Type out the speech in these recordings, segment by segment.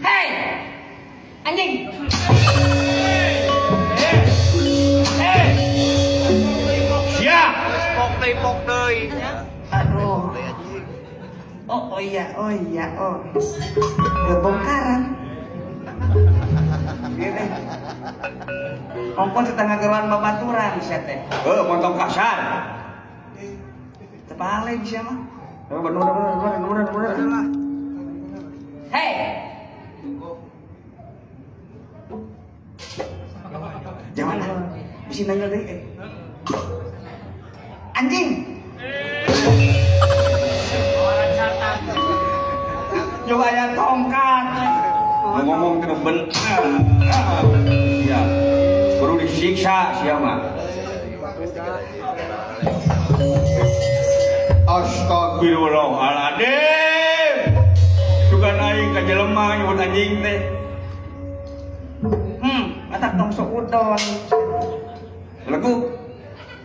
Hei! Anjing! Sia. Pok deui, pok deui. Aduh. Oh, oh iya, oh iya, oh. Kebongkaran. Gini. Ongkon tetangga geruan babaturan sia teh. Heuh, montong kasar. Tebalik sia mah. Bener bener bener bener bener. Hei! Jangan lah. Bisa nanya deui eh. Anjing. Coba aya tongkat. Ngomong teu ben. Ya. Kudu disiksa sia mah. Astagfirullahaladzim. Sugan aing ka jelema nyebut anjing teh. Matak tong sok udon. Legu.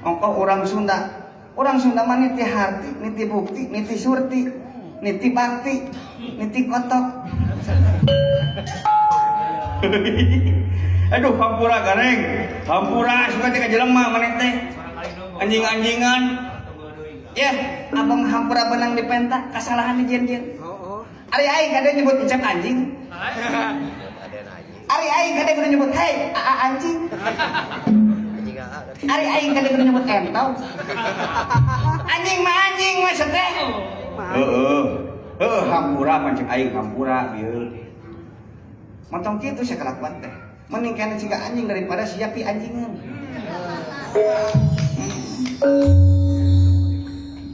Ongkoh orang Sunda. Orang Sunda mah niti harti, niti bukti, niti surti, niti bakti, niti kotok. Aduh, hampura gareng. Hampura suka teh ka jelema maneh teh. Anjing-anjingan. Ya, abang hampura benang dipenta, kasalahan di jieun-jieun. Ari aing kade nyebut encep anjing. Ari aing kade kudu nyebut hei, aa anjing. Ari aing kade kudu nyebut entau. Anjing mah anjing mah teh. Heeh. Heeh, hampura pancen aing hampura bieu. Montong kitu sia kalakuan teh. Mending kene siga anjing daripada sia pi anjingan.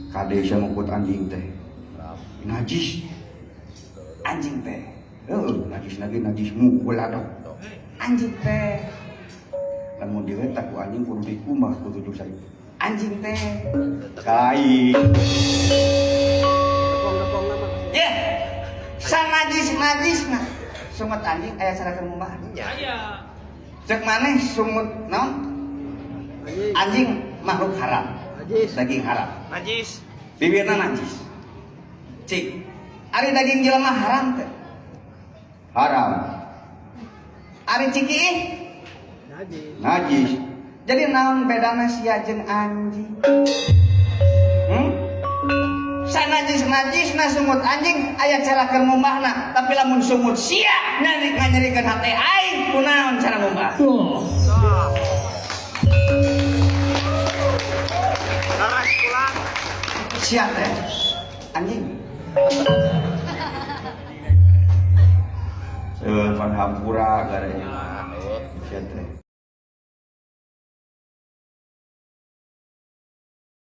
Kade sia mukut anjing teh. Najis. Anjing teh. Heeh, najis lagi najis mukul aduh. Anjing teh. Lamun diletak ku anjing kudu dikumbah ku tujuh sari. Anjing teh. Kai. Ya. Sanajis-najisna. Sungut anjing aya cara keur ngumbah. Cek maneh sungut naon? Anjing makhluk haram. Daging haram. Najis. Bibirna najis. Cik. Ari daging jelema haram teh. Haram. Ari ciki ih. Najis. Jadi naon bedana sia jeung anjing? Sanajis-najisna sungut anjing aya cara keur ngumbahna, tapi lamun sungut sia nyari nganyerikeun hate aing, kunaon cara ngumbah? Laras pulang. Sia teh anjing. Pan hampura gareng. Sia teh.